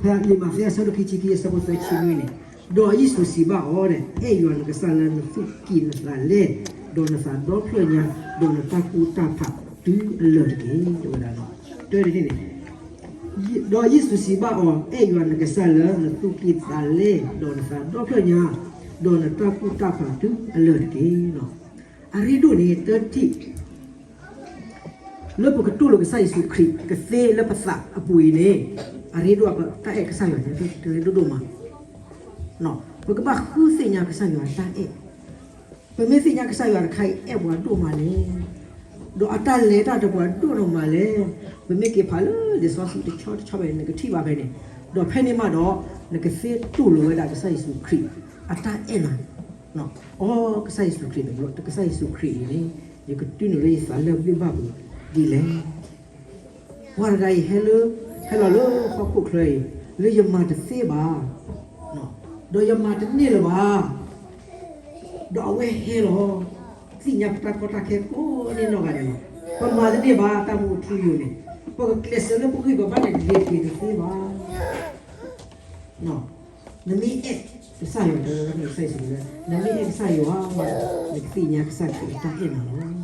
လံာ်မးသဲအဆၢဒိၣ်ခံဆံခံအဆၢဖိသၢဆံနွံန့ၣ်, ဒီးယ့ၣ်ၡူးစံးဘၣ်အီၤ, အဲၣ်ယွၤနကစၢ်လၢနသူၣ်ကံၢ်နသးလဲ, ဒီးနသးဒီဖျၢၣ်ညါ, ဒီးနတၢ်ကူၣ်တၢ်ဖးတုၤအလၢာ်တက့ၢ်, တဲဝဲဒၣ်. တၢတန့ၣ်န့ၣ်, ဒီးယ့ၣ်ၡူးစံးဘၣ်အီၤ, အဲၣ်ယွၤနကစၢ်လၢနသူၣ်ကံၢ်သးလဲ, ဒီးနသးဒီဖျၢၣ်ညါ, ဒီးနတၢ်ကူၣ်တၢ်ဖးတုၤအလၢာ်တက့ၢ်. အရ့ဒိၣ်န့ၣ် တၢထံၣ် လၢပကတူၢ်လိာ်ကစၢ်ယ့ၣ်ၡူးခရံာ်ကသ့လၢပသးအပူၤအံၤန့ၣ်, အရ့ဒိၣ်ပတၢ်အဲၣ်ကစၢ်ယွၤန့ၣ် တရ့ဒိၣ်ဒိၣ်မး. ပကဘၣ်ဃုသ့ၣ်ညါကစၢ်ယွၤအတၢ်အဲၣ်. ပမ့ၢ်သ့ၣ်ညါကစၢ်ယွၤတခါအံၤအဲၣ်ပှၤဒိၣ်မးန့ၣ်, ဒီးအတၢ်လဲၤတၢ်ဒီးပှၤဒိၣ်ဒိၣ်မးလဲၣ်. ပမ့ၢ်က့ၤဖးလၢလံာ်စီဆှံတဆီတဆီဖဲန့ၣ် နကထံၣ်ဘၣ်ဖဲန့ၣ်, ဒီးဖဲန့ၣ်မးဒီး နကသ့တူၢ်လိာ်ဝဲဒၣ်ကစၢ်ယ့ၣ်ၡူးခရံာ်အတၢ်အဲၣ်နၤ. အီ ကစၢ်ယ့ၣ်ၡူးခရံာ်တဘျီ, ကစၢ်ယ့ၣ်ၡူးခရံာ်အံၤန့ၣ် ယကတုၤနုာ်လၢယသးလၢဘ့ၣ်ဘၣ်ပူၤဒ်လဲၣ်. ပှၤတဂၤအံၤဟဲလၢ, ဟဲလီၤလၢဟီၣ်ခိၣ်ချၢအံၤ လၢယမၤတသ့ဘၣ်, ဒီးယမၤတန့ၢ်လၢၤဘၣ်. ဒီးအဝဲဟဲလီၤ, သ့ၣ်ညါပတၢ်ကီတၢ်ခဲကိးန့ၢ်နီၢ်ဂၤဒဲးလီၤ. ပမၤတန့ၢ်ဘၣ်တၢ်မူအထူအယိာ်န့ၣ်, ပကကျဲးစၢးလၢပဂံၢ်ပဘါန့ၣ် တဂ့ၤတဂ့ၤတသ့ဘၣ်. နမ့ၢ်အဲၣ်ကစၢ်ယွၤ, တဲဝဲဒၣ်ကစၢ်ယ့ၣ်ၡူးခရံာ်လၢ နမ့ၢ်အဲၣ်ကစၢ်ယွၤ, နကသ့ၣ်ညါကစၢ်ခရံာ်အတၢ်အဲၣ်နၤလီၤ.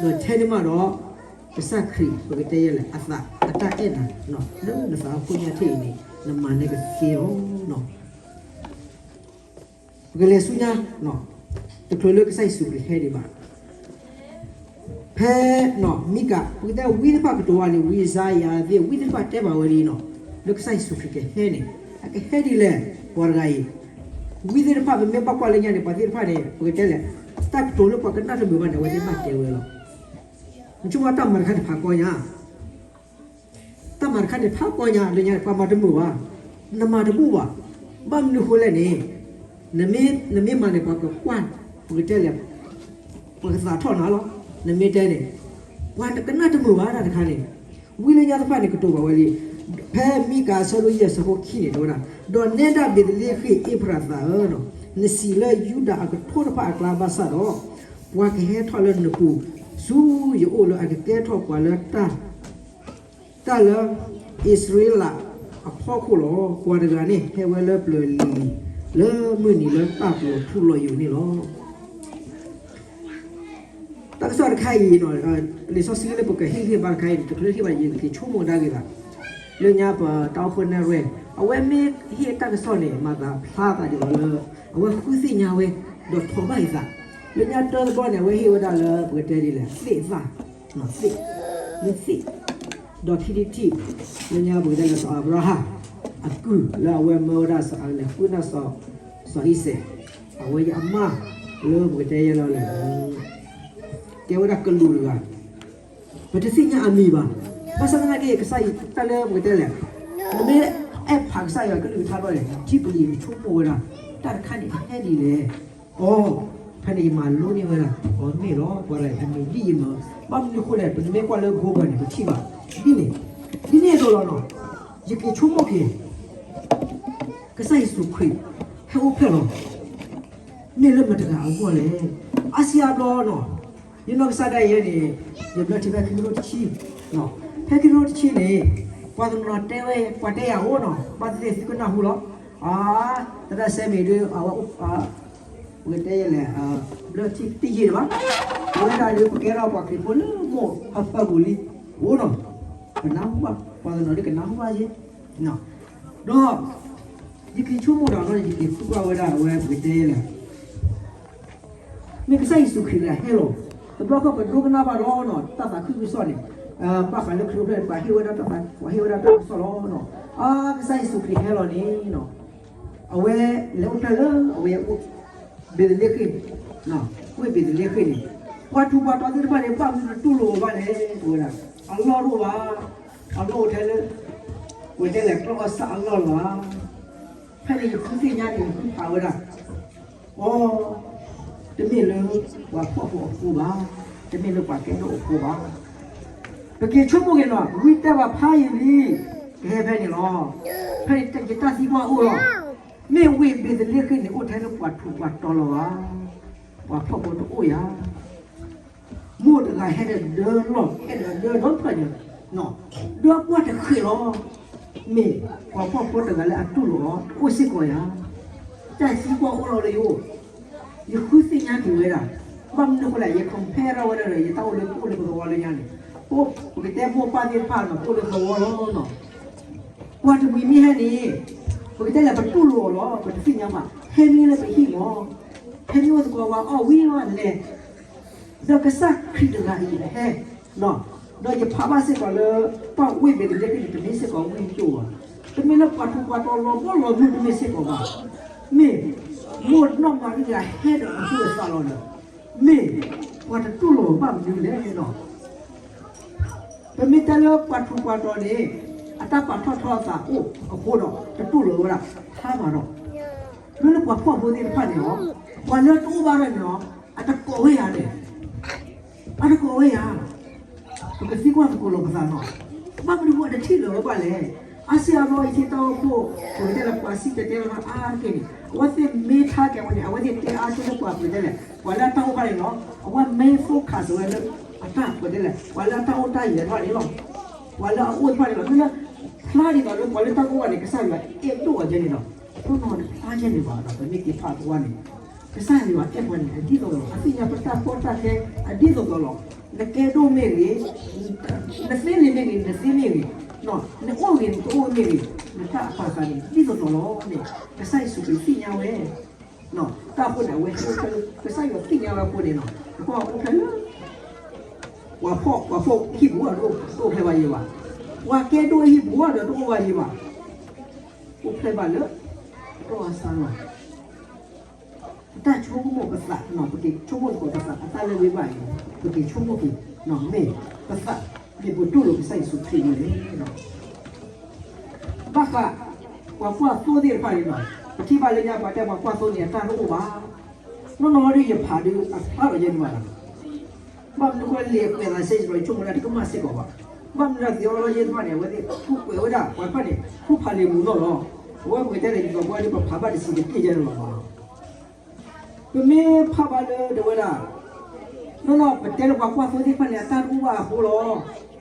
ဒီးထဲန့ၣ်မးဒီး ကစၢ်ခရံာ် ပကတဲယဲလဲၣ် အသးအတၢ်အဲၣ်နၤ လၢနသးအခိၣ်ညါထံၣ်အံၤန့ၣ် နမၤန့ၢ်ကသ့လီၤ. ပကလဲၤဆူညါ, တချုးလၢကစၢ်ယ့ၣ်ၡူးခရံာ်ဟဲဒံးဘၣ် ဖဲ မံကၤ ပကတဲဝံသ့ၣ်တဖၣ်ကတိၤဝဲန့ၣ် ဝံယၡါယၤသ့ၣ် ဝံသ့ၣ်တဖၣ်တဲဘၣ်ဝဲလံနီၤ, လၢကစၢ်ယ့ၣ်ၡူးခရံာ်ကဟဲန့ၣ် အကဟဲဒ်လဲၣ် ပှၤတဂၤအံၤ, ဝံသ့ၣ်တဖၣ် ပမ့ၢ်ဘၣ်ကွၢ်လၢညါန့ၣ် ပှၤသ့ၣ်တဖၣ်န့ၣ် ပကတဲလဲၣ် တၢ်ကတိၤလၢပှၤကနၣ်တမုာ်ဘၣ်န့ၣ် အဝဲသ့ၣ်ဘၣ်တဲဝဲလီၤ. နဆိကမိၣ်တၢ်မၤတခါန့ၣ်ဖးကီညါ တၢ်မၤတခါန့ၣ် ဖးကီညါလၢညါန့ၣ် ပှၤမၤတမုာ်ဘၣ်, နမၤတဘူၣ်ဘၣ်. ဘၣ်မနုၤဃိလဲၣ်န့ၣ်, နမ့ၢ်မၤန့ၣ် ပှၤကကွၢ်, ပကတဲလဲၣ်, ပှၤကသးထီၣ်နၤလီၤ. နမ့ၢ်တဲန့ၣ်, ပှၤကနၣ်တမုာ်ဘၣ်တၢ်တခါန့ၣ်. ဝံလၢညါသ့ၣ်တဖၣ်န့ၣ် ကတိၤဘၣ်ဝဲလံ, ဖဲမံကၤအဆၢဒိၣ်ယဲၢ်အဆၢဖိခံန့ၣ် တဲဝဲဒၣ်, ဒီးနဲဒၣ်ဘ့းသလ့ဃ့ၣ်အ့ဖရးသးဧၢ, နစံးလၢယူဒၤအကထိတဖၣ်အကျါဘၣ်ဆၣ်ဒီး, ပှၤကဟဲထီၣ်လၢနပူၤဆူယအိၣ်လၢအကကဲထီၣ်ပှၤလၢတၢ် တၢ်လၢအံၣ်စရ့လးအဖီခိၣ်လီၤ. ပှၤတဂၤန့ၣ်ဟဲဝဲလၢပျၢၤလံၤလံၤ လၢမုၢ်နံၤလၢတၢ်ပျီၤထူလီၤယိာ်န့ၣ်လီၤ. တၢ်ကစီၣ်တခါအံၤ, လံာ်စီဆှံလၢပကဟ့ၣ်ဂံၢ်ဟ့ၣ်ဘါတခါအံၤန့ၣ် တချုးလၢဟ့ၣ်ဘါန့ၣ် ယကက့ၤဆိကမိၣ်ကဒါက့ၤသး, လၢညါပတၢ်အိၣ်ဖှိၣ်နဲၣ်ရွဲၣ် အဝဲမ့ၢ်ဟ့ၣ်တၢ်ကစီၣ်န့ၣ် မၤသးဖျါသးဒ်သိးလၢ အဝဲဃုသ့ၣ်ညါဝဲ ဒီးထိးဘၣ်အသး, လၢညါတၢ်တဘျီန့ၣ် အဝဲဟ့ၣ်ဝဲဒၣ်လၢပကတဲဒ်လဲၣ် သ့ၣ်သၣ်, သ့ၣ်, မ့ၢ်သ့ၣ်, ဒီးထံထံထံၣ်, လၢညါပကတဲလၢစီၤအၤဘြၤဟၣ် အကုၢ်လၢအဝဲမၢဝဲဒၣ်စီၤအၤဘြၤဟၣ် ဃုနၢ်စီၤအံၤစဲး, အဝဲအံၤအမါလၢပကတဲယဲလီၤလဲၣ်, ကဲဝဲဒၣ်ကလူးတဂၤ, ပတသ့ၣ်ညါအမံၤဘၣ်. ဘၣ်ဆၣ်သနာ်က့ ကစၢ်ယွၤတၢ်လၢပကတဲလဲၣ်, နမ့ၢ်အဲၣ်ဖးကစၢ်ယွၤကလုၢ်ကထါဘျီန့ၣ် ထံၣ်ပလံၤဆိကမိၣ်ဝဲဒၣ် တၢ်တခါန့ၣ်အဟဲဒ်လဲၣ်. အိ, ဖဲန့ၣ်ယမၤလိန့ၢ်ဝဲဒၣ် အိ, မ့ၢ်လီၤ ပှၤတဂၤအံၤအမံၤဒ်အံၤမ့ၢ်, ဘၣ်မနုၤဃိလဲၣ် ပမ့ၢ်ကွၢ်လၢ Google န့ၣ် ပထံၣ်ဘၣ်, ဒ်န့ၣ်, ဒ်န့ၣ်အသိးလီၤနီၤ, ယက့ၤဆိကမိၣ်က့ၤ ကစၢ်ယ့ၣ်ၡူးခရံာ် ဟဲအိၣ်ဖျဲၣ်လီၤ, မ့ၢ်လၢမတၤတဂၤအဂီၢ်လဲၣ်. အါစုအါဘျီနီၤ, ယနီၢ်ကစၢ်ဒၣ်ယဲန့ၣ် ယဘျၢထံဖဲခံကထိတဆံ, ဖဲခံကထိတဆံန့ၣ် ပှၤတနီၤတဲဝဲ ပှၤတဲယၤအိၣ်နီၤ, ဘၣ်သ့ၣ်သ့ၣ်သုကနၢ်ဟူလီၤ. အါ, သရၣ်စဲမ့ၢ်ဒုး အဝဲအိၣ် ပကတဲလဲၣ်, ဘျၢထံတယံာ်ဒံးဘၣ်, အဝဲဒၣ်ဒုး ပကဲထီၣ်ပှၤခရံာ်ဖိလၢမိၢ်ဟၢဖၢပူၤလံ, အိၣ်နီၤ, ကနၢ်ဟူဘၣ်, ပှၤတနီၤဒုးကနၢ်ဟူဘၣ်ယဲ, ဒီး ယက့ၤဆိကမိၣ်ဒီး ယက့ၤသံကွၢ်ဝဲဒၣ်အဝဲ ပကတဲလဲၣ် မ့ၢ်ကစၢ်ယ့ၣ်ၡူးခရံာ်တဂၤဟဲလီၤ, တဘျီဃီပဒိကနၣ်ဘၣ်ဒီးနီၤ တၢ်သးခုကစီၣ်န့ၣ်, ဘၣ်ဃးလၢခရံာ်အိၣ်ဖျဲၣ် ပှၤဟ့ၣ်ဝဲဒၣ်တၢ်သး, ပှၤဟ့ၣ်ဝဲဒၣ်တၢ်ကစီၣ်လီၤနီၤ. အါ ကစၢ်ယ့ၣ်ၡူးခရံာ်ဟဲလီၤန့ၣ်နီၤ, အဝဲလဲၤအိၣ်ဖျဲၣ်လၢအဝဲအိၣ် ဘ့းသလ့ဃ့ၣ်, ဝ့ၢ်ဘ့းသလ့ဃ့ၣ်န့ၣ်, ပှၤထူးပှၤတီၤသ့ၣ်တဖၣ်န့ၣ် ဘၣ်မနုၤတတူၢ်လိာ်အီၤဘၣ်လဲၣ် တဲဝဲဒၣ်, အလီၢ်တအိၣ်ဘၣ်, အလီၢ်အိၣ်ထဲလၢ ပတဲလဲၣ်ကျီၢ်အီၣ်ဆၣ်အလီၢ်လီၤဧါ. ဖဲန့ၣ်ယဃုသ့ၣ်ညါန့ၣ် ယဃုဖးဝဲဒၣ်, အိ, တမ့ၢ်လၢပှၤဖှီၣ်ဖိအဃိဘၣ်, တမ့ၢ်လၢပှၤကဲဒိၣ်အဃိဘၣ်, ပက့ၤဆိကမိၣ်က့ၤနီၤ ဝံတဲဘၣ်ဖးယံာ်လံ, ကဟဲဖဲန့ၣ်လီၤ. ဖဲန့ၣ်ယတၢ်သံကွၢ်အိၣ်လီၤ, မ့ၢ်ဝ့ၢ်ဘ့းသလ့ဃ့ၣ်န့ၣ်အိၣ်ထဲလၢပှၤထူးပှၤတီၤလီၤဧါ, ပှၤဖှီၣ်ဖိတအိၣ်ဧါ. မိၢ်တဂၤဟဲဒီးဒၢလီၢ် ဟဲဒီးဒၢဒီဖျၢၣ်ညါ, ဒၢကွၢ်တဃ့ၣ်လီၤ. မ့ၢ်ပှၤဖှီၣ်ဖိတဂၤလၢအတူၢ်လိာ်အီၤ တအိၣ်စ့ၢ်ကီးဧါ. တၢ်သံကွၢ်အိၣ်လီၤလၢယအိၣ်, ယဃုသ့ၣ်ညါက့ၤဝဲဒၣ်. ဘၣ်မနုၤအဃိလဲၣ်, ယ compare ထီၣ်ဝဲဒၣ်ဒီး ယတၢ်အိၣ်လၢပအိၣ်လၢပသဝီလၢညါန့ၣ်, ပကတဲမိၢ်ပၢ်သ့ၣ်တဖၣ်န့ၣ် ပအိၣ်လၢသဝီလီၤနီၤ. ပှၤတမှံၤမ့ၢ်ဟဲန့ၣ်, ပကတဲလဲၣ် ပတူၢ်လိာ်အီၤလီၤ, ပတသ့ၣ်ညါဘၣ်, ဟဲမ့ၢ်လၢပဟံၣ်မး, ဟဲမ့ၢ်အိၣ်သကိးဝဲအီၣ်ဝံၤလီၤလဲၣ်. ဒီးကစၢ်ခရံာ်တဂၤအံၤဟဲ, ဒီးယဖးဘၣ်စ့ၢ်ကီးလၢ ပှၤဝ့ၢ်ဘ့းသလ့ဟ့ၣ်န့ၣ် တမ့ၢ်စ့ၢ်ကီးဝ့ၢ်ကၠိဘၣ်, တမ့ၢ်လၢပှၤထူးပှၤတီၤလီၤဘီလီၤမုၢ်တမ့ၢ်စ့ၢ်ကီးဘၣ်, မ့ၢ်မိၢ်နီၢ်မၤရံတဂၤဟဲဒီးအသူၣ်အသးလီၤဒီး, မ့ၢ်ပှၤတတူၢ်လိာ်ဘၣ်မနုၤလဲၣ်နီၤ. ပမ့ၢ်တဲလၢပှၤထူးပှၤတီၤန့ၣ် အတၢ်ပာ်ထီၣ်ထီအသးအိၣ်အဃိဒီး တတူၢ်လိာ်ဝဲဒၣ် ဖးဘၣ်ဒီး, မ့ၢ်လၢပှၤဖှီၣ်ဖိသ့ၣ်တဖၣ်န့ၣ်လီၤ, ပှၤလၢတအိၣ်ဘၣ်ဒီးန့ၣ်လီၤ, အတကိးဝဲယၤန့ၣ်, အတကိးဝဲယၤ ပကသံကွၢ်သကိးလိာ်ပသးနီၤ, ဘၣ်မနုၤဃိအတထံၣ်လၢၤဝဲဘၣ်လဲၣ်. အါစုအါဘျီယထံၣ်တၢ်အိၣ်ဖှိၣ် ပကတဲလၢပှၤစံၣ်တဲၤတဲလီၤအါတက့ၢ်န့ၣ် အဝဲသ့ၣ်မ့ၢ်ထါကဲဝဲန့ၣ် အဝဲသ့ၣ်တဲအါစုလၢပှၤပကတဲလဲၣ် ပှၤလၢအတၢ်အိၣ်ဖှိၣ်န့ၣ်လီၤ, အဝဲမ့ၢ် focus ဝဲလၢ အတၢ်ပကတဲလဲၣ် ပှၤလၢအတၢ်အိၣ်တၢ်ယၢၤတဖၣ်န့ၣ်လီၤ, ပှၤလၢအအိၣ်တဖၣ်န့ၣ်လီၤ. မ့ၢ်လၢ ဖျါဒ်သိးလၢပှၤလၢတၢ်အိၣ်ဘၣ်န့ၣ် ကစၢ်ယွၤအဲၣ်ဒိၣ်အီၤဒ်န့ၣ်ဒီး တနီၤတဖျါဒ်န့ၣ်ဘၣ်ဒီး ပမ့ၢ်က့ၤဖးသဝီန့ၣ် ကစၢ်ယွၤအဲၣ်ပှၤန့ၣ် အဒ်သိးသိးလီၤ, အသ့ၣ်ညါပတၢ်ကီတၢ်ခဲ အဒ်သိးသိးလီၤ. နကဲဒိၣ်မ့ၢ်ဂ့ၤ, နသ့န့ၣ်မ့ၢ်ဂ့ၤ, နသ့မ့ၢ်ဂ့ၤ, နအိၣ်ဂ့ၤ နတအိၣ်မ့ၢ်ဂ့ၤ, နတၢ်အပာ်သးန့ၣ် ဒ်သိးသိးလီၤန့ၣ် ကစၢ်ယ့ၣ်ၡူးခရံာ်သ့ၣ်ညါဝဲ. တၢ်အဃိန့ၣ် အဝဲဟဲအိၣ်ဖျဲၣ်လၢ ကစၢ်ယွၤသ့ၣ်ညါဝဲအဃိန့ၣ်လီၤ, နကွၢ်အိၣ်ဖျဲၣ်လၢ ပှၤဖှီၣ် ပှၤဖှီၣ်ဟံၣ်ပူၤဒီး တအိၣ်ဖျဲၣ်ဘၣ်ယံၤဘၣ်, ပှၤကဲဒိၣ်ဟံၣ်ပူၤဒီး တအိၣ်ဘၣ်ယံၤဘၣ်, အိၣ်ဖျဲၣ်ဘၣ်လၢ အတီၢ်အဆါလီၤ. ပတၢ်ဆိကမိၣ်ပသး, ပက့ၤဆိကမိၣ်သကိးပသး အတၢ်လၢအဂ့ၤဘၣ်အံၤ ပက့ၤဆိကမိၣ်က့ၤ, မ့ၢ်ပသး မ့ၢ်ပတူၢ်လိာ်ကစၢ်ယ့ၣ်ၡူးခရံာ်န့ၣ်လဲၣ်. ဘၣ်ဃး ပှၤကွၢ်သိသ့ၣ်တဖၣ်န့ၣ်လီၤ, ပထံၣ်ဘၣ်လၢညါပှၤတဲပှၤကွၢ်သိန့ၣ် အတၢ်တအိၣ်ဘၣ်. နီၢ်နီၢ်ဒ်ယဖးဒုးအဖျါလီၤယဲန့ၣ်ဘၣ်လီၤ. ဘၣ်မနုၤဃိလံာ်အကွဲးသးစဲယံၤလီၤ ယဆိကမိၣ်ဒၣ်တကမၣ်စ့ၢ်ကီးဘၣ်. ဘၣ်မနုၤဒ်သိးလီၤယဲတဖၣ်န့ၣ် အဝဲသ့ၣ်ဃုကွဲးဝဲဒၣ် ပှၤတဖၣ်န့ၣ် ဃုဖးလံာ်မူးနီၢ်လီၤ. အဝဲပကတဲန့ၣ် ဒ်သိးပှၤဒ်ပဖးဘၣ်တဆံးတက့ၢ်ယဲန့ၣ်လီၤဘၣ်. ပမ့ၢ်ဖးဘၣ်လၢဒ်ဝဲဒၣ် နီၢ်နီၢ်ပတဲလၢပှၤကွၢ်သိသ့ၣ်တဖၣ်န့ၣ် အတၢ်တအိၣ်ဘၣ်အဃိလီၤ.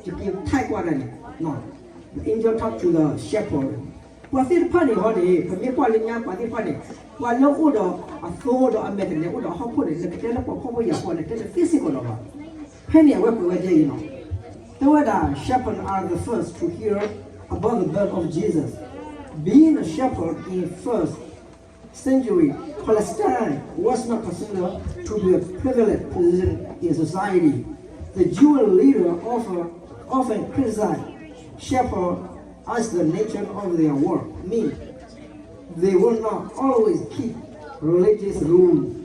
ယက့ၤထဲကွၢ်ဒၣ်န့ၣ် The angel talk to the shepherd. ပှၤသ့ၣ်တဖၣ်န့ၣ်ဟီန့ၣ် ပမ့ၢ်ကွၢ်လၢညါပှၤသ့ၣ်တဖၣ်န့ၣ် ပှၤလၢအိၣ်ဒီးအသိဒီးအမဲာ်သနံးအိၣ်ဒီးအဟီၣ်ခိၣ်န့ၣ် နကတဲလၢပှၤဖှီၣ်ဖိယာ်ဖိန့ၣ် တဲတသ့စ့ၢ်ကီးလီၤဘၣ်. ဖဲန့ၣ်အဝဲကွဲးဝဲဒ်အံၤလီၤ. တဲဝဲဒၣ် shepherd are the first to hear about the birth of Jesus. Being a shepherd in first century Palestine was not considered to be a privileged position in society. The Jewish leader often, often criticized shepherds as the nature of their work means they will not always keep religious rules.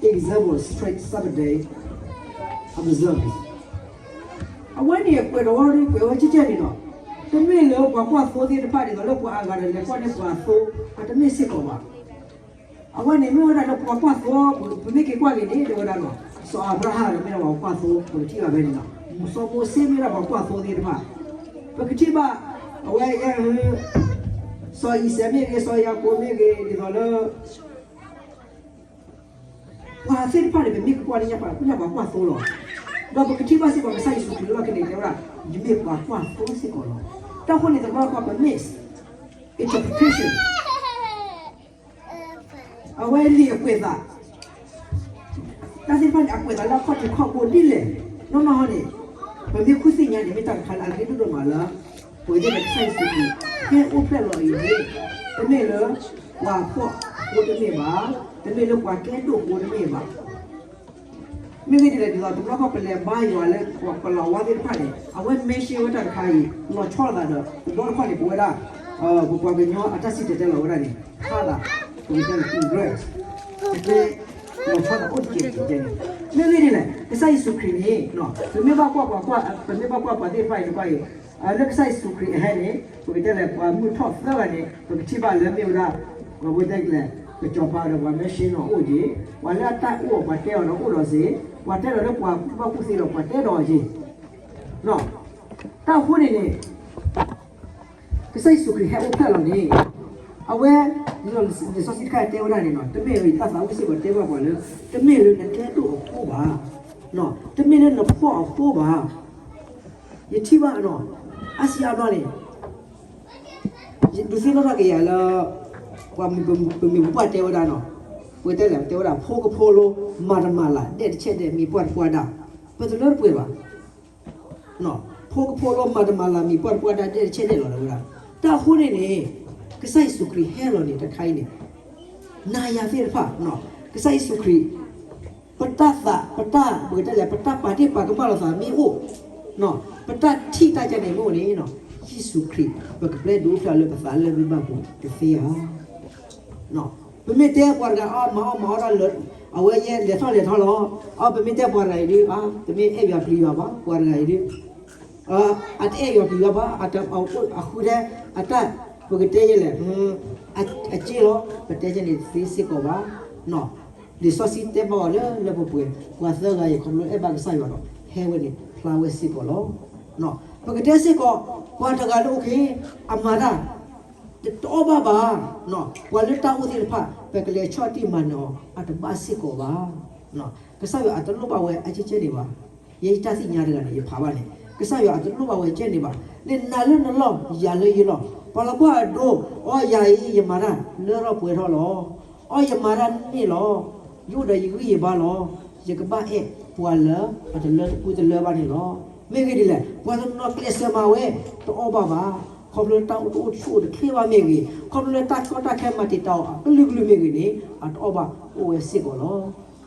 Example, strict Sabbath day observance. အဝဲန့ၣ်ကွဲးဒီးဝဲကွဲးဝဲကဲကဲန့ၣ်လီၤ. တမ့ၢ်လၢပှၤကွၢ်သိသ့ၣ်တဖၣ်ဒ်သိးလၢပှၤအဂၤဒီးလဲၤကွၢ်န့ၢ်ပှၤအသိ အတမ့ၢ်စ့ၢ်ကီးဘၣ်. အဝဲန့ၣ်မ့ၢ်ဝဲဒၣ်လၢပှၤကွၢ်သိ ပမ့ၢ်က့ၤကွၢ်က့ၤန့ၣ် တဲဝဲဒၣ်လီၤ. စီၤအၤဘြၤဟၣ်ဒီးမ့ၢ်ဒၣ်ပှၤကွၢ်သိ ပကထံၣ်ဘၣ်ဖဲန့ၣ်လီၤ. စီၤမိၤၡ့မ့ၢ်ဒၣ်ပှၤကွၢ်သိသ့ၣ်တဖၣ် ပကထံၣ်ဘၣ် အဝဲ စီၤအံၤစဲးမ့ၢ်ဂ့ၤ စီၤယၤကိာ်မ့ၢ်ဂ့ၤ ဒ်သိးလၢ ပှၤသ့ၣ်တဖၣ်န့ၣ် ပမ့ၢ်ကကွၢ်လၢညါပှၤ ပှၤကွၢ်သိလီၤ. ဒီးပကထံၣ်ဘၣ်စ့ၢ်ကီးကစၢ်ယ့ၣ်ၡူးခရံာ်လၢခံန့ၣ် တဲဝဲဒၣ် ယမ့ၢ်ပှၤကွၢ်သိစ့ၢ်ကီးလီၤ. တၢ်ဃိန့ၣ် တဘျီဃီပ misinterpretation အဝဲလံာ်အကွဲးသး တၢ်သ့ၣ်တဖၣ်န့ၣ် အကွဲးသးလၢအခီၣ်ထံးခီၣ်ဘိဒ်လဲၣ်. နီၢ်နီၢ်ဟီန့ၣ် ပမ့ၢ်ဃုသ့ၣ်ညါန့ၣ် မ့ၢ်တၢ်တခါလၢအဂ့ၤဒိၣ်ဒိၣ်မးလၢ ပဝဲသ့ၣ်န့ၣ် ကစၢ်ယ့ၣ်ၡူးခရံာ် ဟဲအိၣ်ဖျဲၣ်လီၤအံၤန့ၣ် တမ့ၢ်လၢ ပှၤဖှီၣ်ဖိတမ့ၢ်ဘၣ်, တမ့ၢ်လၢပှၤကဲဒိၣ်ဖိတမ့ၢ်ဘၣ်. မ့ၢ်ဂ့ၢ်ဒ်လဲၣ်ဒ်သိး တဘျီတခီၣ်ပလဲၤဘါယွၤလၢပလီၤဝါသ့ၣ်တဖၣ်န့ၣ် အဝဲ mention ဝဲတၢ်တခါအံၤ လီၤဆီလိာ်သးဒီး တဘျီတခီၣ်န့ၣ် ပဝဲဒၣ် ပပှၤကညီအတၢ်စံၣ်တဲၤတဲလီၤဝဲဒၣ်န့ၣ် ဖျါသး ပကတဲလၢ erase လီၤဆီလိာ်သးအိၣ်တက့ၢ်န့ၣ်. မ့ၢ်ဂ့ၢ်ဒ်လဲၣ် ကစၢ်ယ့ၣ်ၡူးခရံာ်န့ၣ် ပမ့ၢ်ဘၣ်ကွၢ်ပှၤကွၢ် ပမ့ၢ်ဘၣ်ကွၢ်ပှၤသ့ၣ်တဖၣ်အံၤတဖၣ်အံၤ လၢကစၢ်ယ့ၣ်ၡူးခရံာ်အဟဲန့ၣ် ပကတဲလဲၣ် ပှၤမုၢ်ထီၣ်သၢဂၤန့ၣ် ပကထံၣ်ဘၣ်လၢမ့ၢ်ဝဲဒၣ် ပဝဲတဲလဲၣ် ကစီၤပၤဒီးပှၤ mention အီၤအိၣ်က့ၤ, ပှၤလၢအတၢ်အိၣ်အီၤ ပှၤတဲအီၤဒီးအိၣ်ဒီးစ့ၢ်, ပှၤတဲဒီးလၢပှၤကူၣ်ဘၣ်ကူၣ်သ့ဒီးပှၤတဲဒီးအီၤက့ၤ. တၢ်အဃိန့ၣ်န့ၣ် ကစၢ်ယ့ၣ်ၡူးခရံာ်ဟဲအိၣ်ဖျဲၣ်လီၤန့ၣ် အဝဲ လံာ်စီဆှံတခါတဲဝဲဒၣ်န့ၣ် တမ့ၢ်ဝဲတၢ်သးဝံၣ်စ့ၢ်ကီးတဲဘၣ်ပှၤလၢ တမ့ၢ်လၢနကဲဒိၣ်အဃိဘၣ်, တမ့ၢ်လၢနဖှီၣ်အဃိဘၣ်. ယထံၣ်ဘၣ်နီၤ အါစံးအါဘျီန့ၣ် ဒုးသ့ၣ်နီၣ်ထီၣ်က့ၤယၤလၢ ပှၤမုၢ်ပမုၢ်ပှၢ်တဲဝဲဒၣ်နီၤ, ပတဲလဲၣ် တဲဝဲဒၣ် ဖိကဖိလိ မၤတမၤလၤ ဒဲးတဆဲးဒဲး မ့ၢ်ပှၢ်တပှၢ်ဒၣ်, ပတလၢတပှဲၤဘၣ်. ဖိကဖိလိ မၤတမၤလၤ မ့ၢ်ပှၢ်တပှၢ်ဒၣ် ဒဲးတဆဲးဒဲးလီၤ တဲဝဲဒၣ်. တၢ်အဃိန့ၣ်န့ၣ် ကစၢ်ယ့ၣ်ၡူးခရံာ်ဟဲလီၤန့ၣ် တခါအံၤန့ၣ် နၤယၤသ့ၣ်တဖၣ် ကစၢ်ယ့ၣ်ၡူးခရံာ် ပတၢ်သး ပတၢ် ပကတဲလဲၣ် ပတၢ်ပာ်တ့ၢ်ပာ်ကမၣ်လိာ်သးမ့ၢ်အိၣ်, ပတၢ်ထံၣ်တၢ်ကဲန့ၣ်မ့ၢ်အိၣ်န့ၣ် ယ့ၣ်ၡူးခရံာ် ပကပျဲဒုးအိၣ်ဖျဲၣ်လၢပသးလၢမ့ၢ်ဘၣ်ပူၤတသ့ဧါ. ပမ့ၢ်တဲပှၤတဂၤ အီ မၤအီၣ်မၤအီတၢ်လၢ အဝဲယဲလဲၤထီၣ်လဲၤထီလီၤ. အီ ပမ့ၢ်တဲပှၤတဂၤအံၤဒုး အါ တမ့ၢ်အဲၣ်ယွၤပျံၤယွၤဘၣ် ပှၤတဂၤအံၤဒုး အတအဲၣ်ယွၤပျံၤယွၤဘၣ် အတအဃုထဲ အတၢ် ပကတဲယဲလဲၣ် အက့လီၤ ပတဲယဲန့ၣ်သ့စ့ၢ်ကီးဘၣ်. လံာ်စီဆှံတဲဘၣ်အီၤလၢလၢပှဲၤပှဲၤ ပှၤသၢဂၤအံၤ ခီဖျိအဲၣ်ဘၣ်ကစၢ်ယွၤဒီး ဟဲဝဲန့ၣ် ဖျါဝဲစ့ၢ်ကီးလီၤ. ပကတဲစ့ၢ်ကီး ပှၤတဂၤလၢအအိၣ်က့ၤ အမၤတၢ် တအီၣ်ဘၣ်ဘၣ်. ပှၤလၢတၢ်အိၣ်သ့ၣ်တဖၣ် ပကလဲၤဆီၣ်တံၢ်မၤနၢၤအီၤ အတဘၣ်စ့ၢ်ကီးဘၣ်. ကစၢ်ယွၤအတလိၣ်ဘၣ်ဝဲအကဲကဲန့ၣ်ဘၣ်. ယဲယတၢ်သ့ၣ်ညါတဂၤန့ၣ် ယဖးဘၣ်န့ၣ် ကစၢ်ယွၤအတလိၣ်ဘၣ်ဝဲကဲန့ၣ်ဘၣ်. နနၤလၢနလီၢ် ယၤလၢယလီၢ် ပှၤလီၤပှၢ်အဒိ အီ ယၤအံၤ ယမၤတၢ်လၢထီၣ်ပှဲၤထီၣ်လီၤ. အီ ယမၤတၢ်န့ၣ်လီၤ. ယအိၣ်ဒီးယဂံၢ်ယဘါလီၤ. ယကဘၣ်အဲၣ်ပှၤလၢ ပတလၢတပှဲၤတလၢဘၣ်န့ၣ်လီၤ. မ့ၢ်ဂ့ၢ်ဒ်လဲၣ် ပှၤတနီၤကျဲးစၢးမၤဝဲ တအီၣ်ဘၣ်ဘၣ်. ခီဖျိလၢတၢ်အိၣ်တအိၣ်ဆူၣ်အိၣ်တချ့ဘၣ်မ့ၢ်ဂ့ၤ, ခီဖျိလၢတၢ်ကီတၢ်ခဲမၤတံာ်တာ်အီၤအကလုာ်ကလုာ်မ့ၢ်ဂ့ၤန့ၣ် အတအီၣ်ဘၣ်အိၣ်ဝဲစ့ၢ်ကီးလီၤ.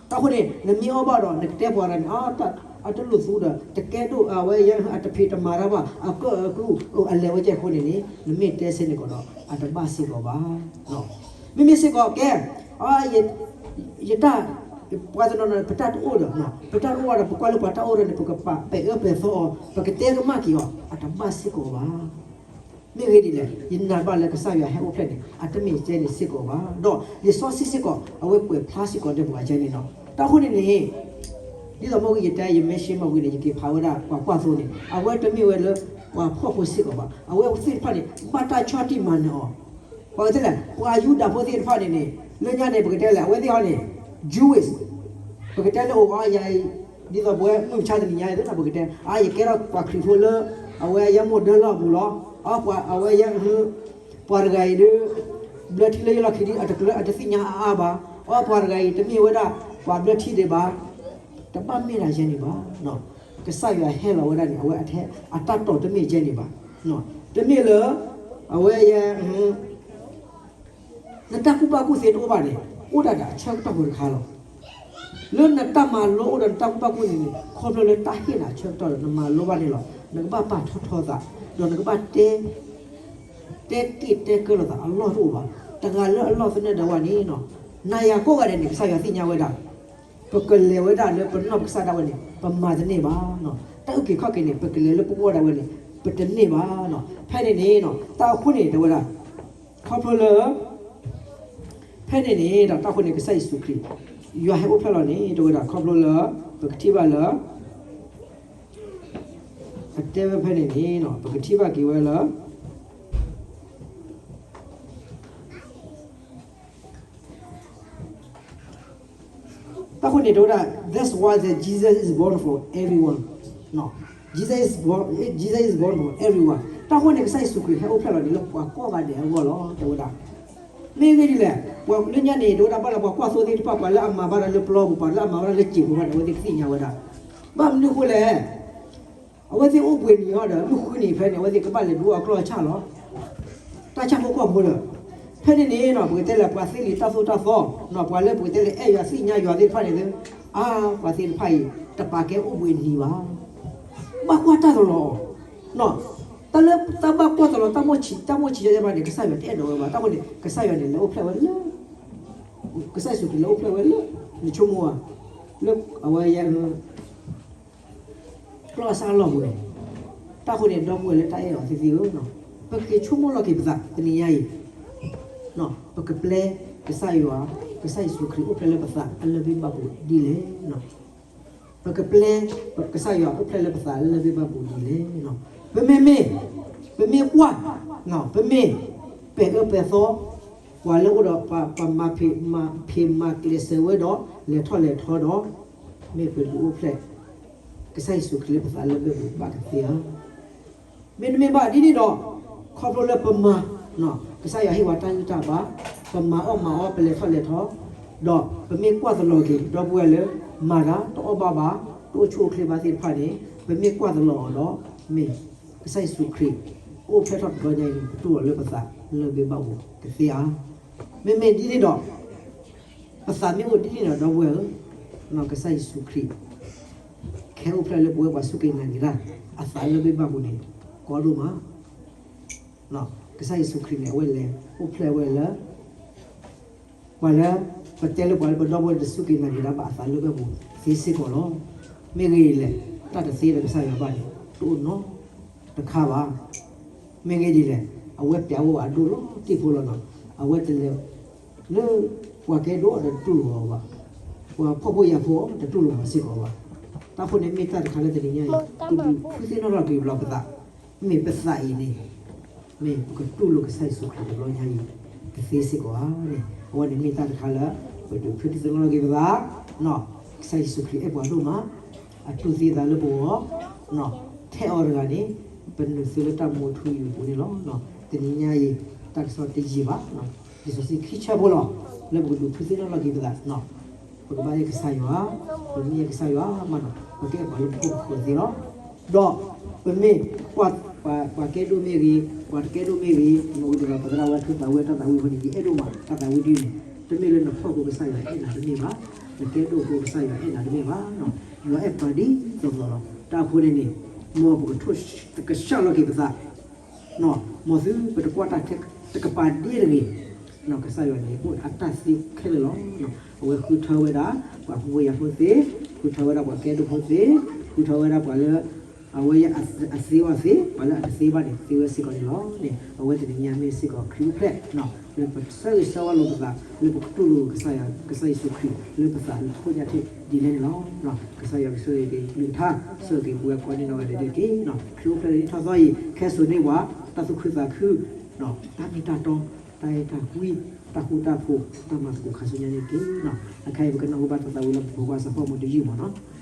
တၢ်ဃိန့ၣ် နမ့ၢ်အီၣ်ဘၣ်ဒီး နကတဲပှၤတဂၤန့ၣ် အတလိၣ်သူဒီး တကဲဒိၣ်အဝဲယဲအတဖံးတမၤတၢ်ဘၣ် အကၢၣ်အကျူ အလဲၤဝဲကဲအဃိန့ၣ်န့ၣ် နမ့ၢ်တဲဆဲန့ၣ်ကီးဒီး အတဘၣ်စ့ၢ်ကီးဘၣ်. မ့မ့ၢ်စ့ၢ်ကီးကဲ ယတၢ် ပှၤတနီၤနီၤ ပတၢ်တအိၣ်ဒီး ပတၢ်တအိၣ်ဒီး ပကွၢ်လၢပှၤတၢ်အိၣ်ဒီးန့ၣ် ပကပာ်ပဲာ်အၢပဲာ်သီအီၤ ပကတဲကမၣ်က့ၤအီၤ အတဘၣ်စ့ၢ်ကီးဘၣ်. မ့ၢ်ဂ့ၢ်ဒ်လဲၣ် ယနာ်ဘၣ်လၢကစၢ်ယွၤဟဲအိၣ်ဖျဲၣ်န့ၣ် အတမ့ၢ်ကဲန့ၣ်စ့ၢ်ကီးဘၣ်. ဒီးလံာ်စီဆှံစ့ၢ်ကီး အဝဲကွဲးဖျါစ့ၢ်ကီးဒီးပှၤကဲန့ၣ်လီၤ. တၢ်ဃိန့ၣ်န့ၣ် ဒ်သိးမ့ၢ်ဂ့ၤယတဲ ယမ့ၢ်ရှဲမ့ၢ်ဂ့ၤန့ၣ် ယက့ၤဖးဝဲဒၣ်ပှၤကွၢ်သိန့ၣ် အဝဲတမ့ၢ်ဝဲလၢ ပှၤဖှီၣ်ဖိစ့ၢ်ကီးဘၣ်. အဝဲသ့ၣ်တဖၣ်န့ၣ် ဘၣ်တၢ်ဆီၣ်တံၢ်မၤနၢၤအီၤ ပှၤကတဲလဲၣ် ပှၤယူဒၤဖိသ့ၣ်တဖၣ်န့ၣ်န့ၣ် လၢညါန့ၣ် ပကတဲလဲၣ် အဝဲသ့ၣ်ဟီန့ၣ် Jewish ပကတဲလၢအိၣ်အီယၤအံၤ ဒ်သိးပဝဲမုၢ်မဆါတနံၤညါအံၤသ့ၣ်နီၤ ပကတဲ အါ ယကဲထီၣ်ပှၤခရံာ်ဖိလၢ အဝဲယဲမိၢ်ဒၢလီၢ်အပူၤလီၤ. အါ ပှၤအဝဲယဲ ပှၤတဂၤအံၤဒုး ဘျၢထံလၢယလီၢ်ခံဒုး အတကျၢၤအတသ့ၣ်ညါအါအါဘၣ်. အါ ပှၤတဂၤအံၤ တမ့ၢ်ဝဲဒၣ် ပှၤဘျၢထံဒံးဘၣ်. တဘၣ်မ့ၢ်ဒၣ်ယဲန့ၣ်ဘၣ်. ကစၢ်ယွၤဟဲလီၤဝဲဒၣ်န့ၣ် အဝဲအထဲ အတၢ်တိာ်တမ့ၢ်ယဲန့ၣ်ဘၣ်. တမ့ၢ်လၢ အဝဲယဲ နတၢ်ကူၣ်ဘၣ်ကူၣ်သ့တအိၣ်ဘၣ်န့ၣ် အိၣ်ဒၣ်ဒီးအဆၢကတီၢ်ဖိတခါလီၤ. လၢနတၢ်မၤလိအိၣ်ဒီးနတၢ်ကူၣ်ဘၣ်ကူၣ်သ့န့ၣ် ခီဖျိလၢတၢ်ဟ့ၣ်နၤအဆၢကတီၢ်ဒီး နမၤလိဘၣ်န့ၣ်လီၤ. နကဘၣ်ပာ်ထီၣ်ထီသး ဒီးနကဘၣ်တဲ တဲက့ၣ်တဲကၢလိာ်သးအလီၢ်တအိၣ်ဘၣ်. တဂၤလၢအလီၢ်သနၢၣ်ဒၣ်ဝဲန့ၣ် နၤယၤကိးဂၤဒဲးန့ၣ် ကစၢ်ယွၤသ့ၣ်ညါဝဲဒၣ် ပကလဲၤဝဲဒၣ်လၢပနီၢ်ပကစၢ်ဒၣ်ဝဲန့ၣ် ပမၤတန့ၢ်ဘၣ်. တၢ်အုၣ်က့ၤခီၣ်က့ၤန့ၣ် ပကလဲၤလၢပဂီၢ်ဒၣ်ဝဲန့ၣ် ပတန့ၢ်ဘၣ်. ဖဲန့ၣ်န့ၣ် တၢ်အဃိန့ၣ် တဲဝဲဒၣ် ခီဖျိလၢ ဖဲန့ၣ်န့ၣ်ဒီး တၢ်ဃိန့ၣ် ကစၢ်ယ့ၣ်ၡူးခရံာ် ယွၤဟဲအိၣ်ဖျဲၣ်လီၤန့ၣ် တဲဝဲဒၣ် ခီဖျိလၢ ပကထံၣ်ဘၣ်လၢ အတဲဝဲဖဲန့ၣ်န့ၣ် ပကထံၣ်ဘၣ်က့ၤဝဲလၢ တၢ်ဃိန့ၣ် တဲဝဲဒၣ် that's why the Jesus is born for everyone. Jesus is born, Jesus is born for everyone. တၢ်ဃိန့ၣ် ကစၢ်ယ့ၣ်ၡူးခရံာ်ဟဲအိၣ်ဖျဲၣ်လီၤန့ၣ် လၢပှၤကိးဂၤဒဲးအဂီၢ်လီၤ တဲဝဲဒၣ်. မ့ၢ်ဂ့ၢ်ဒ်လဲၣ် ပှၤလၢညါန့ၣ် တဲဝဲဒၣ် ဘၣ်လၢပှၤကွၢ်သိသ့ၣ်တဖၣ် ပှၤလၢအမၤဘၣ်တၢ်လၢပျီပူၤ ပှၤလၢအမၤဘၣ်တၢ်လၢစံာ်ပူၤဘၣ်န့ၣ် အဝဲသ့ၣ်ကသ့ၣ်ညါဝဲဒၣ်. ဘၣ်မနုၤအဃိလဲၣ် အဝဲသ့ၣ်အိၣ်ဘှံးနံၤအီၤဒီး မုၢ်ဃုနံၤဖဲန့ၣ် အဝဲသ့ၣ်ကဘၣ်လဲၤဒိအကျီၢ်ဆၣ်လီၤ. တၢ်ဆၣ်ဖိကီၢ်ဖိလၢာ်. ဖဲန့ၣ်န့ၣ်နီၤ ပကတဲလၢပှၤသ့လံာ်တၢ်သိၣ်တၢ်သီ, ပှၤလၢပကတဲလၢအဲၣ်ယွၤသ့ၣ်ညါယွၤသ့ၣ်တဖၣ်န့ၣ် အါ ပှၤသ့ၣ်တဖၣ်အံၤ တပာ်ကဲအိၣ်ဘှံးနံၤဘၣ်. ဘၣ်ကွၢ်တၢ်တလီၤ. တၢ်လၢတၢ်ဘၣ်ကွၢ်တလီၤ တၢ်မိၣ်ဆံး တၢ်မိၣ်ဆံးယဲၢ်ဘၣ်န့ၣ် ကစၢ်ယွၤတအဲၣ်ဒိးဝဲဘၣ်. တၢ်ဃိန့ၣ် ကစၢ်ယွၤန့ၣ် လဲၤအိၣ်ဖျဲၣ်ဝဲလၢ ကစၢ်ယ့ၣ်ၡူးခရံာ်လဲၤအိၣ်ဖျဲၣ်ဝဲလၢ နဆိကမိၣ်ဧါ, လၢအဝဲယဲ ကျီၢ်အဆၣ်အလီၢ်ပူၤန့ၣ်, တၢ်ဃိန့ၣ် ဒီပုၢ်ဝဲၢ်လၢတၢ်အဲၣ်အီၤသ့ၣ်သ့ၣ်ဧၢ, ပက့ၤဆိကမိၣ်လီၤက့ၤပသးတနံၤညါအံၤ, ပကပျဲကစၢ်ယွၤ, ကစၢ်ယ့ၣ်ၡူးခရံာ်အိၣ်ဖျဲၣ်လၢပသးအလၢၢ်ဘ့ၣ်ဘၣ်ပူၤဒ်လဲၣ်. ပကပျဲ ကစၢ်ယွၤအိၣ်ဖျဲၣ်လၢပသးအလၢၢ်ဘ့ၣ်ဘၣ်ပူၤဒ်လဲၣ်. ပမ့မ့ၢ်, ပမ့ၢ်ကွၢ်, ပမ့ၢ်ပဲာ်အၢပဲာ်သီ ပှၤလၢအိၣ်ဒီးပှၤမၤဖံး, မၤဖံးမၤကျဲးစၢးဝဲဒီး လဲၤထီၣ်လဲၤထီဒီး မ့ၢ်ပဒုးအိၣ်ဖျဲၣ် ကစၢ်ယ့ၣ်ၡူးခရံာ်လၢပသးလၢၢ်ဘ့ၣ်ပူၤဘၣ်တသ့ဧါ. မ့တမ့ၢ်ဘၣ်ဒ်န့ၣ်ဒီး ခီဖျိလၢပမၤ ကစၢ်ယွၤဟ့ၣ်ဝဲတၢ်ဂံၢ်တၢ်ဘါ, ပမၤအီၣ်မၤအီ ပလဲၤထီၣ်လဲၤထီ, ဒီးပမ့ၢ်ကွၢ်တလီၤက့ၤ ဒီပုၢ်ဝဲၢ်လၢ မၤတၢ်တအီၣ်ဘၣ်ဘၣ်, တအိၣ်ဆူၣ်အိၣ်ချ့ဘၣ်သ့ၣ်တဖၣ်န့ၣ်, ပမ့ၢ်ကွၢ်တလီၤအီၤဒီး, မ့ၢ်ကစၢ်ယ့ၣ်ၡူးခရံာ် အိၣ်ဖျဲၣ်ထီၣ်တဘျီညါအံၤန့ၣ် ပတူၢ်လိာ်လၢပသးလၢဘ့ၣ်ဘၣ်ပူၤကသ့ဧါ. မ့မ့ၢ်ဒ်န့ၣ်ဒီး ပသးမ့ၢ်အိၣ်ဒ်န့ၣ်ဒီး ဒီပုၢ်ဝဲၢ်ဧၢ, ကစၢ်ယ့ၣ်ၡူးခရံာ် ကဟဲအိၣ်ဖျဲၣ်လၢပဝဲပှၤစူၢ်က့ၤနာ်က့ၤတၢ် အသးလၢဘ့ၣ်ဘၣ်ပူၤန့ၣ် ကီဒိၣ်မး. ကစၢ်ယ့ၣ်ၡူးခရံာ်န့ၣ် အဝဲလဲၤအိၣ်ဖျဲၣ်ဝဲလၢ ပှၤလၢ ပတဲလၢပှၤလၢပဒီပုၢ်ဝဲၢ်တစူၢ်က့ၤနာ်က့ၤတၢ်ဘၣ်အသးလၢဘ့ၣ်ပူၤသ့စ့ၢ်ကီးလီၤ. မ့ၢ်ဂ့ၤဒ်လဲၣ်, တၢ်တသ့လၢကစၢ်ယွၤဘၣ်န့ၣ် တအိၣ်နီတခါဘၣ်. မ့ၢ်ဂ့ၤဒ်လဲၣ်, အဝဲပျးဝဲအဒိၣ်လီၤတံၢ်ဖိလီၤနီၤ, အဝဲတလဲၤ လၢ ပှၤကဲဒိၣ်အီၤတတူၢ်လိာ်အီၤဘၣ်, ပှၤဖှီၣ်ဖိယာ်ဖိအီၤတတူၢ်လိာ်အီၤစ့ၢ်ကီးဘၣ်. တၢ်ဃိန့ၣ်မ့ၢ်တၢ်တခါလၢတနံၤညါအံၤ ကဒုးဖုသ့ၣ်နီၣ်ထီၣ်က့ၤဘျီပသး, မ့ၢ်ပသးအံၤန့ၣ် မ့ၢ်ပကတူၢ်လိာ်ကစၢ်ယ့ၣ်ၡူးခရံာ်တဘျီညါအံၤ ကသ့စ့ၢ်ကီးဧါန့ၣ်, အဝဲန့ၣ်မ့ၢ်တၢ်တခါလၢ ပဒုးဖုသ့ၣ်နီၣ်ထီၣ်က့ၤပသး, ကစၢ်ယ့ၣ်ၡူးခရံာ်အဲၣ်ပှၤဒိၣ်မး, အတူၢ်သံအသးလၢပဂီၢ်, ထဲအီၤတဂၤန့ၣ် ပနုာ်သ့လၢတၢ်မူထူယိာ်ပူၤန့ၣ်လီၤ. တနံၤညါအံၤ တၢ်ကစီၣ်တယံာ်ဘၣ်, လံာ်စီဆှံခံဆၢဖိလီၤ, လၢပကဒုးဖုသ့ၣ်နီၣ်ထီၣ်က့ၤပသး, ပကဘၣ်အဲၣ်ကစၢ်ယွၤ, ပမ့ၢ်အဲၣ်ကစၢ်ယွၤမးနီၤ ပကအဲၣ်ပှၤလၢပခိၣ်ပဃၢၤသ့လီၤ. ဒီးပမ့ၢ် ပှၤကဲဒိၣ်မ့ၢ်ဂ့ၤ, ပှၤတကဲဒိၣ်မ့ၢ်ဂ့ၤ, မ့ၢ်ဝံၤဒီးပသရၣ်ဝဲထူသးဝံၣ်တၢ်သးဝံၣ်အဃိန့ၣ် ယအဲၣ်ဒိၣ်မးတၢ်သးဝံၣ်ဒ်န့ၣ်, တမ့ၢ်လၢနဖှီၣ်ဖိကစၢ်ယွၤအဲၣ်နၤတမ့ၢ်ဘၣ်, နကဲဒိၣ်ဖိကစၢ်ယွၤအဲၣ်နၤတမ့ၢ်ဘၣ်, ယွၤအဲၣ်ပှၤဒ်သိးသိးလီၤ. တၢ်အဃိန့ၣ်န့ၣ် မ်ပကထိၣ်ကဆှၣ်လီၤက့ၤပသး မ်သုပတကွၢ်တၢ်ထဲတကပၤဒ့တဂ့ၤ, ကစၢ်ယွၤန့ၣ် အိၣ်အတၢ်သ့ခဲလၢာ်လီၤ. အဝဲဃုထၢဝဲဒၣ် ပှၤဖှီၣ်ဖိယာ်ဖိသ့, ဃုထၢဝဲဒၣ်ပှၤကဲဒိၣ်ဖိသ့, ဃုထၢဝဲဒၣ်ပှၤလၢ အဝဲအသ့အီၤသ့, ပှၤလၢအတသ့ဘၣ်န့ၣ် သ့ဝဲစ့ၢ်ကီးန့ၣ်လီၤန့ၣ်, အဝဲတနံၤညါမ့ၢ်စ့ၢ်ကီး ခရံာ်အိၣ်ဖျဲၣ် လၢပဆၢဂ့ၤဆၢဝါလိာ်ပသး လၢပကတူၢ်လိာ်ကစၢ်ယွၤ ကစၢ်ယ့ၣ်ၡူးခရံာ် လၢပသးလၢတခိၣ်ညါထံးဒ်လဲၣ်န့ၣ်လီၤ. ကစၢ်ယွၤကဆိၣ်ဂ့ၤက့ၤကလုၢ်ကထါ, ဆိၣ်ဂ့ၤက့ၤပဝဲကိးနီၢ်ဂၤဒဲးန့ၣ်တက့ၢ်. ခရံာ်အိၣ်ဖျဲၣ်လၢနံၣ်ထီၣ်သီအံၤ ခဲစိာ်န့ၢ်ပှၤ တၢ်သူၣ်ခုသးခု, တၢ်မ့ၢ်တၢ်တီ, တၢ်အဲၣ်တၢ်ကွံ, တၢ်ဃူတၢ်ဖိး, တၢ်မၤသကိးခါဆူညါန့ၣ်တက့ၢ်. အခါအံၤပကနၢ်ဟူဘၣ်တၢ်သးဝံၣ်လၢပဖိခွါစီၤဖီမိၢ်တယုၢ်မးနီၤ.